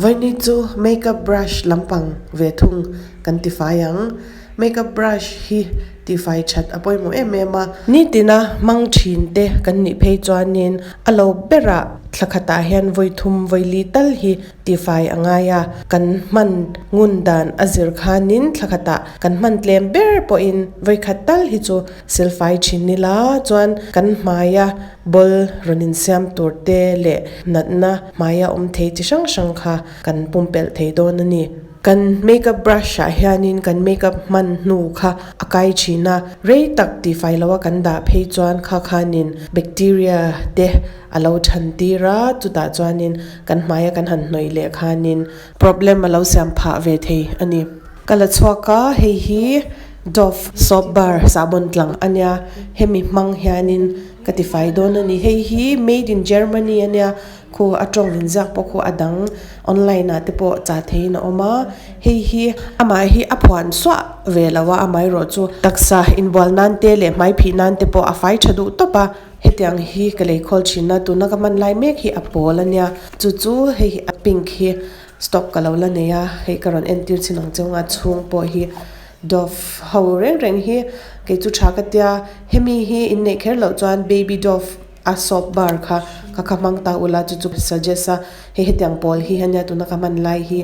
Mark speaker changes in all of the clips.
Speaker 1: Vawiini chu makeup brush lampang ve thung kan tifai ang. Makeup brush hi tifai that a pawimawh em em a. Nitina hmang thin te kan nih phei chuanin a lo berah thla khatah hian vawi thum vawi li tal hi tifai a ngai a. Kan hman ngun dan a zir khanin thla khatah kan hman tlem ber pawhin vawi khat tal hi chu silfai thin ila chuan kan hmaia Ball rawn insiam tur te leh natna hmaia awm thei chi hrang hrang kha kan pumpelh thei dawn a ni. Kan makeup brush ah hianin kan makeup hman hnu kha a kai thin a, rei tak tihfai loha kan dah phei chuan kha khanin bacteria te a lo than tir a, chutah chuanin kan hmaia kan han hnawih leh khanin problem a lo siam phah ve thei a ni. Ka la chhuak a, hei hi Dove soap bar sahbawn tlang a nia, hemi hmang hianin ka tifai dawn a ni. Hei hi made in Germany a nia, khu a tawng inziak pawh khu a dang online ah te pawh chah theihin a awm a, hei hi amah hi a phuan suah ve lo a, amaherawh chu taksa inbual nan te leh hmai phih nan te pawh a fai tha duh tawp a, hetiang hi ka lei khawl thin a, tuna ka hman lai mek hi a pawl a nia, chu chu hei hi a pink hi. Stock ka lo la nei a, hei ka rawn entir chin ang cheu nga chhung pawh hi Dove ho reng reng hi kei chu tha ka tia, hemi hi in neih kher loh chuan baby Dove a soap bar kha ka kha hmang ta ula chu chu suggest a, hei hetiang pawl hi ania tuna ka hman lai hi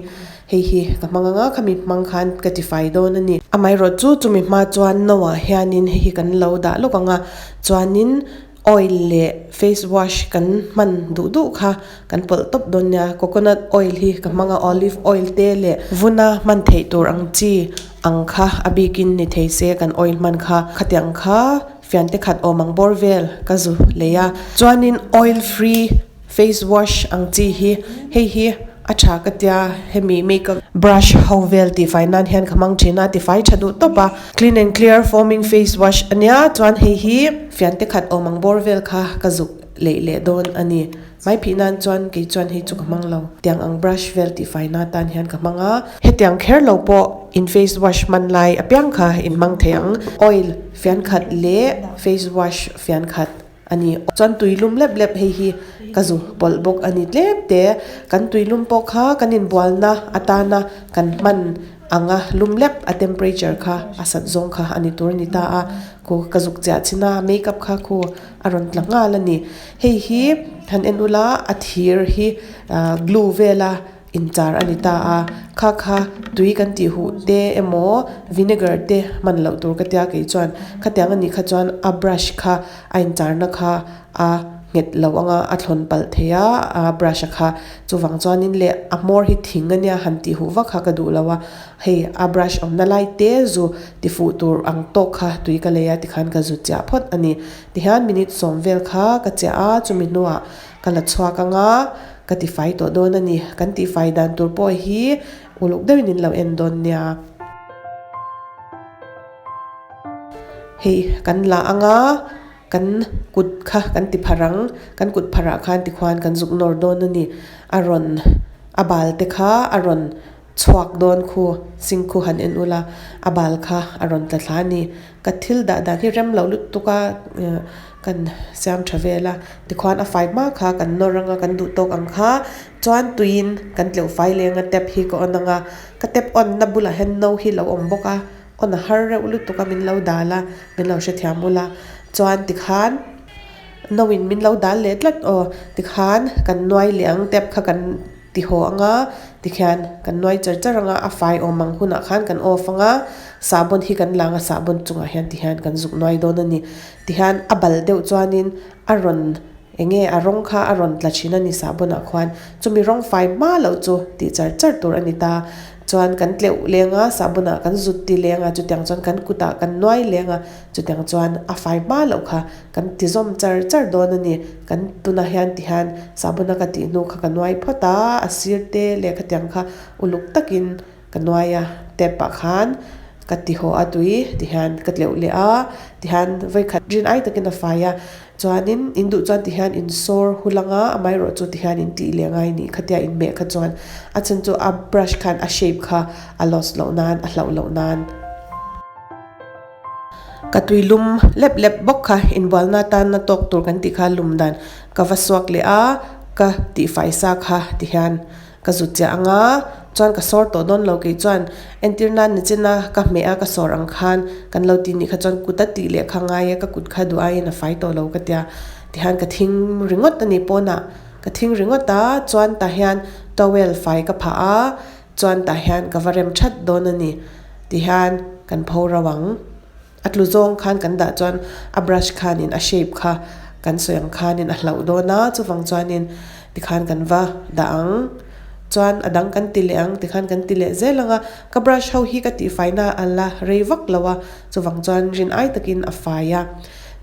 Speaker 1: hei hi ka hmang anga khami hmang khan ka tifai dawn a ni. Amaherawh chu chumi hma chuan no ah hianin hei hi kan lo dah lawk ang a, chuanin Oil leh face wash kan hman duh duh kha kan pawlh tawp dawn nia, coconut oil hi ka hmang a, olive oil te leh vuna hman theih tur ang chi ang kha a bikin ni thei se kan oil hman kha khatiang kha fian te khat awm ang bawr vel ka zu lei a, chuanin oil free face wash ang chi hi hei hi a tha ka tia hemi makeup brush ho vel tihfai nan hian ka hmang thin a tifai tha duh tawp a clean and clear foaming face wash ania chuan hei hi fian te khat awm ang bawr vel kha ka zuk leih leh dawn a ni hmai phih nan chuan kei chuan hei chu ka hmang lo tiang ang brush vel tihfai na tan hian ka hmang a hetiang kher lo pawh in face wash hman lai apiang kha in hmang thei ang oil fian khat leh face wash fian khat. A ni. Chuan tuilum lep lep hei hi ka zu pawlh bawk a ni tlem te. Kan tuilum pawh kha kan inbualna atana kan hman anga lum lep a temperature kha a sat zawng kha a ni tur a ni ta a. Khu ka zuk chiah chin a makeup kha khu a rawn tla nghal a ni. Hei hi han en ula a thir hi glue vela Inchar a ni ta a, kha kha tui kan tih huh te emaw vinegar te hman loh tur ka tia kei chuan khatiang a nih kha chuan a brush kha a incharna kha a nghet lo anga a thlawn palh thei a, a brush a kha chuvang chuanin leh a hmawr hi thing a nia han tih huh vak kha ka duh lo a, hei a brush awmna lai te zu ti fuh tur ang tawk kha tui ka lei a tikhan ka zu chiah phawt a ni tihian minute sawm vel kha ka chiah a chumi hnuah ka la chhuak anga. Ka tifai tawh dawn a ni. Kan tihfai dan tur pawh hi uluk deuhin in lo en dawn nia. Hei kan la anga kan kut kha kan ti phar ang, kan kut pharah khan tikhuan kan zuk nawr dawn a ni. A rawn a bal te kha a rawn chhuak dawn khu sing khu han en ula a bal kha a rawn tla thla a ni. Ka thil dah dan hi rem loh lutuk a kan siam tha vel a tikhuan a fai hma kha kan nawr anga kan duh tawk ang kha chuan tuiin kan tleuh fai leng a tap hi ka on anga ka tap on na bulah hian no hi lo awm bawk a on a har reuh lutuk a min lo dal a min lo hrethiam ula chuan tikhan no in min lo dal leh tlat aw tikhan kan nuai leh ang tap kha kan. Ti haw anga tikhian kan nuai char char anga a fai awm ang hunah khan kan off anga sahbawn hi kan lang a sahbawn chungah hian tihian kan zuk nuai dawn a ni tihian a bal deuh chuanin a rawn eng nge a rawng kha a rawn tla thin a ni sahbawn ah khuan chumi rawng fai hma loh chu tih char char tur a ni ta. Chuan kan tleuh leng a, sahbawn ah kan zut ti leng a, chutiang chuan kan kut ah kan nuai leng a, chutiang chuan a fai hma loh kha kan ti zawm char char dawn a ni. Kan tunah hian ti hian sahbawn a ka tih hnu kha ka nuai phawt a, a sir te leh khatiang kha uluk takin ka nuai a, tap ah khan ka ti haw a tui ti hian ka tleuh leh a, ti hian vawikhat rin ai takin a fai a. Chuanin in duh chuan tihian in sawr hul anga amaherawh chu tihian in tih leh ngai nih khatia in meh kha chuan a chhan chu a brush khan a shape kha a loss loh nan a hlauh loh nan. Ka tui lum lep lep bawk kha inbualna atana tawk tur kan tih kha lum dan ka va suak leh a ka tihfai sa kha tihian. Ka zut chiah ang a, chuan ka sawr tawh dawn lo kei chuan entir nan nichina ka hmeh a ka sawr ang khan kan lo tih nih kha chuan kut a tih leh kha ngai a ka kut kha duh aiin a fai tawh lo ka tia tihian ka thing ringawt a ni pawnah ka thing ringawt a chuan tah hian towel fai ka phah a chuan tah hian ka va rem that dawn a ni tihian kan pho ro ang. A tlu zawng khan kan dah chuan a brush khanin a shape kha kan sawi ang khanin a hlauh dawn a, chuvang chuanin tikhan kan va dah ang. Chuan a dang kan ti leh ang tikhan kan ti leh zel ang a, ka brush ho hi ka tihfaina a la rei vak lo a, chuvang chuan rin ai takin a fai a.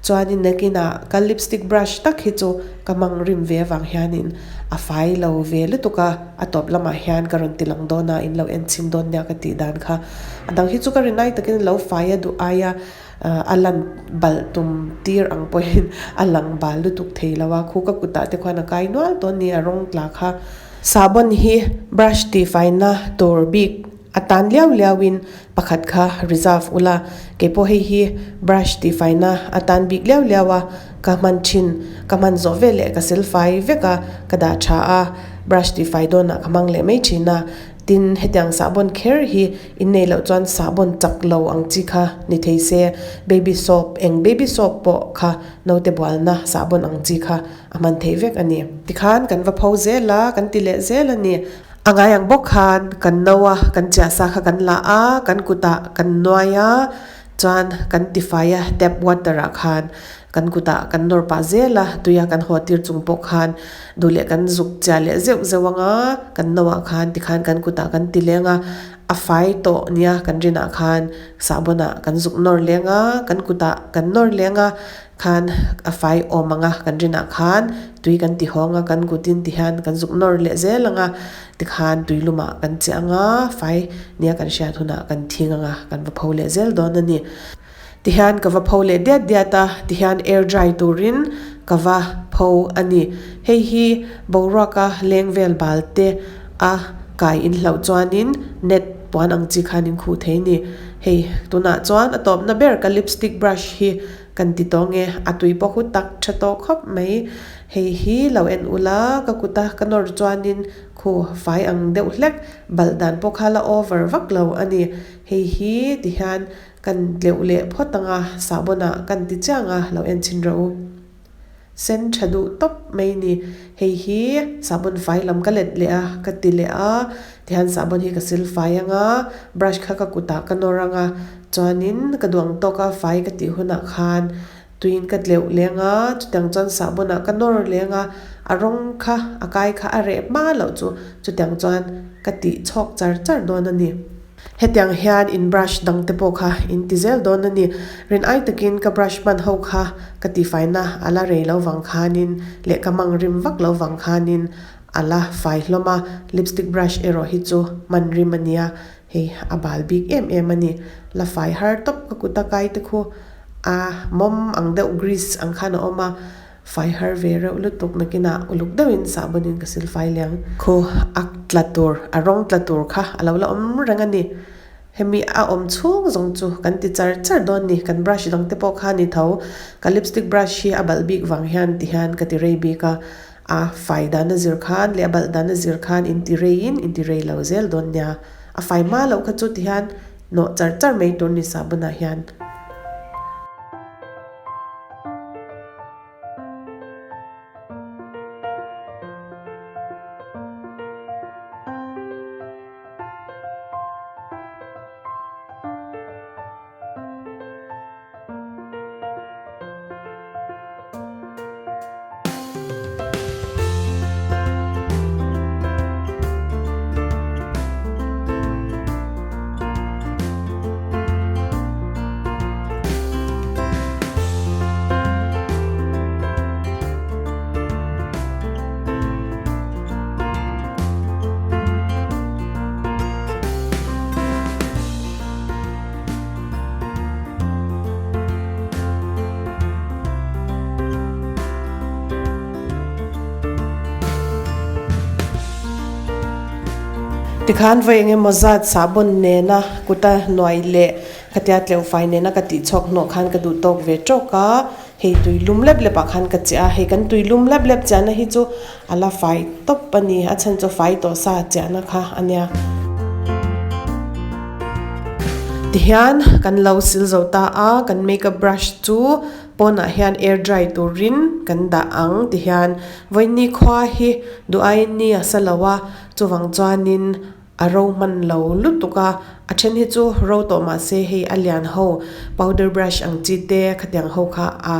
Speaker 1: Chuanin nakinah ka lipstick brush tak hi chu ka hmang rim ve avang hianin a fai lo ve lutuk a, a tawp lamah hian ka rawn ti lang dawn a, in lo en chhin dawn nia ka tih dan kha. A dang hi chu ka rinai takin lo fai a duh aia a lan balh tum tir ang pawhin a lang bal lutuk thei lo a, khu ka kutah te khuan a kai nual dawn ni a rawng tla kha. Sahbawn hi brush tihfaina tur bik A tan liau liauin pakhat kha reserve ula, kei pawh hei hi brush tihfaina a tan bik liau liau a, ka hman thin, ka hman zawh vel leh ka silfai vek a, ka dah tha a, brush tihfai dawnah ka hmang leh mai thin a, tin hetiang sahbawn kher hi in nei loh chuan sahbawn chak lo ang chi kha ni thei se, baby soap eng baby soap pawh kha naute bualna sahbawn ang chi kha a hman theih vek a ni. Tikhan kan va pho zel a, kan ti leh zel a ni. A ngai ang bawk khan kan no a, kan chiah sa kha kan la a, kan kutah kan nuai a, chuan kan tifai a tap water ah khan kan kutah kan nawr pah zel a, tuia kan haw tir chung pawh khan duh leh kan zuk chiah leh zeuh zeuh ang a, kan no ah khan tikhan kan kutah kan ti leng a, a fai tawh nia kan rinah khan sahbawn ah kan zuk nawr leng a, kan kutah kan nawr leng a. Khan a fai awm ang a, kan rinah khan tui kan ti hawng a, kan kutin ti hian kan zuk nawr leh zel ang a, tikhan tui lumah kan che ang a, fai nia kan hriat hunah kan thing ang a, kan va pho leh zel dawn a ni. Tihian ka va pho leh diat diat a, tihian air dry turin ka va pho a ni. Hei hi boruaka leng vel bal te a kai inhlauh chuanin net puan ang chi khan in khuh thei a ni. Hei tunah chuan a tawpna ber ka lipstick brush hi Kan ti tawh nge, a tui pawh hu tak tha tawh khawp mai. Hei hi lo en ula, ka kuta ka nawr chuanin khu fai ang deuh hlek, balh dan pawh kha la over vak lo a ni. Hei hi ti hian kan tleuh leh phawt ang a, sahbawnah kan ti chiang a, lo en chhin rawh u. Sen tha duh tawp mai ni. Hei hi sahbawn fai lam ka let leh a, ka ti leh a, tihian sahbawn hi ka sil fai ang a, brush kha ka kutah ka nawr ang a, chuanin ka duh ang tawk a fai ka tih hunah khan tuiin ka tleuh leng a, chutiang chuan sahbawnah ka nawr leng a, a rawng kha a kai kha a reh hma loh chu chutiang chuan ka tih chhawk char char dawn a ni. Hetiang hian in brush dang te pawh kha in ti zel dawn a ni. Rin ai takin ka brush hman ho kha ka tihfaina a la rei lo vang khanin leh ka hmang rim vak lo vang khanin a la fai hlawm a, lipstick brush erawh hi chu hman rim a nia, hei a bal bik em em a ni. La fai har tawp ka kut a kai te khu a mawm ang deuh grease ang khan a awm a. Fai har ve reuh lutuk nakinah uluk deuhin sahbawnin ka sil fai liang. Khu a tla tur, a rawng tla tur kha a lo la awm reng a ni. Hemi a awm chhung zawng chu kan ti char char dawn ni. Kan brush dang te pawh kha ni tho. Ka lipstick brush hi a balh bik vang hian ti hian ka ti rei bik a. A fai dan a zir khan leh a balh dan a zir khan in ti reiin in ti rei lo zel dawn nia. A fai hma loh kha chu ti hian nawh char char mai tur ni sahbawnah hian. Tikhan vawi eng emaw zat sahbawn nena kuta nuai leh khatia tleuhfai nena ka tih chhuak hnawh khan ka duh tawk ve tawk a. Hei tui lum lep lep ah khan ka chiah a, hei kan tui lum lep lep chiahna hi chu a la fai tawp a ni, a chhan chu fai tawh sa chiahna kha a nia. Tihian kan lo sil zo ta a, kan makeup brush chu pawnah hian air dry turin kan dah ang tihian vawiin khua hi duh aiin ni a sa lo a, chuvang chuanin A ro hman lo lutuk a, a then hi chu ro tawh mah se hei a lian ho powder brush ang chi te khatiang ho kha a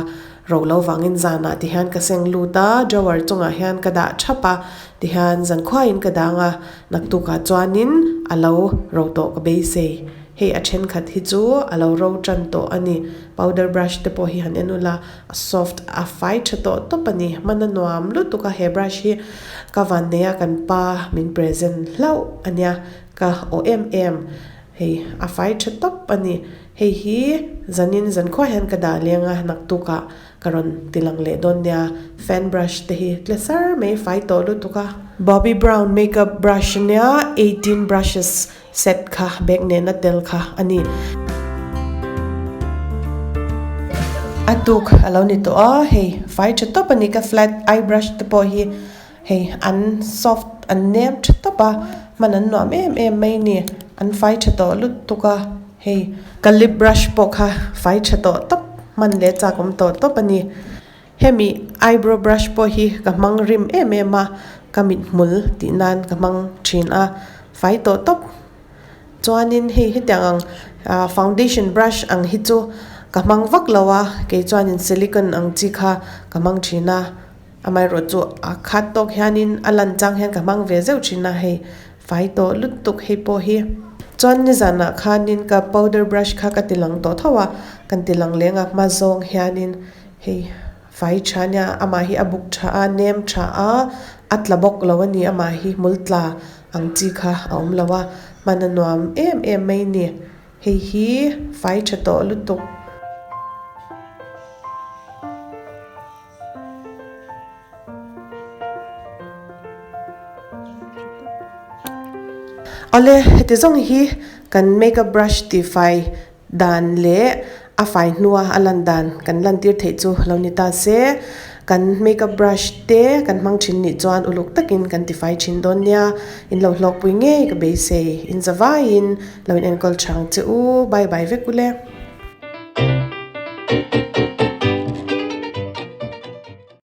Speaker 1: ro lo vangin zanah ti hian ka seng lut a, drawer chungah hian ka dah thap a, tihian zankhuaiin ka dang a, naktukah chuanin a lo ro tawh ka beisei. Hei a thenkhat hi chu a lo ro tan tawh a ni, powder brush te pawh hi han en ula a soft a fai tha tawh tawp a ni, hman a nuam lutuk a he brush hi ka van nei a kan pa min present hlauh a nia ka aw em em hei a fai tha tawp a ni hei hi zanin zankhua hian ka dah leng a naktuk ah ka rawn ti lang leh dawn nia fan brush te hi tle sar mai fai tawh lutuk a. Bobbi Brown makeup brush ania 18 brushes Set kha bag nena tel kha a ni. A tuk a lo ni tawh a, hei fai tha tawp a ni ka flat eye brush te pawh hi hei an soft an nem tha tawp a, hman an nuam em em mai a ni, an fai tha tawh lutuk a, hei ka lip brush pawh kha fai tha tawh tawp hman leh chak awm tawh tawp a ni. Hemi eyebrow brush pawh hi ka hmang rim em em a, ka mithmul tih nan ka hmang thin a, fai tawh tawp. Chuanin hei hetiang ang ah foundation brush ang hi chu ka hmang vak lo a, kei chuanin silicone ang chi kha ka hmang thin a, amaherawh chu a khat tawk hianin a lan chang hian ka hmang ve zeuh thin a hei fai tawh lutuk hei pawh hi. Chuan nizanah khanin ka powder brush kha ka ti lang tawh tho a, kan ti lang leng a hma zawng hianin. Hei fai tha nia amah hi a buk tha a nem tha a a tla bawk lo a ni amah hi hmul tla ang chi kha a awm lo a hman a nuam em em mai ni hei hi fai tha tawh lutuk. Awle heti zawng hi kan makeup brush tihfai Dan leh a fai hnua a lan dan kan lantir theih chu lo ni ta se, kan makeup brush te kan hmang thin nih chuan uluk takin kan tifai thin dawn nia, in lo hlawkpui ngei ka beisei, in zavaiin lo in enkawl chang che u, bye bye vek ule.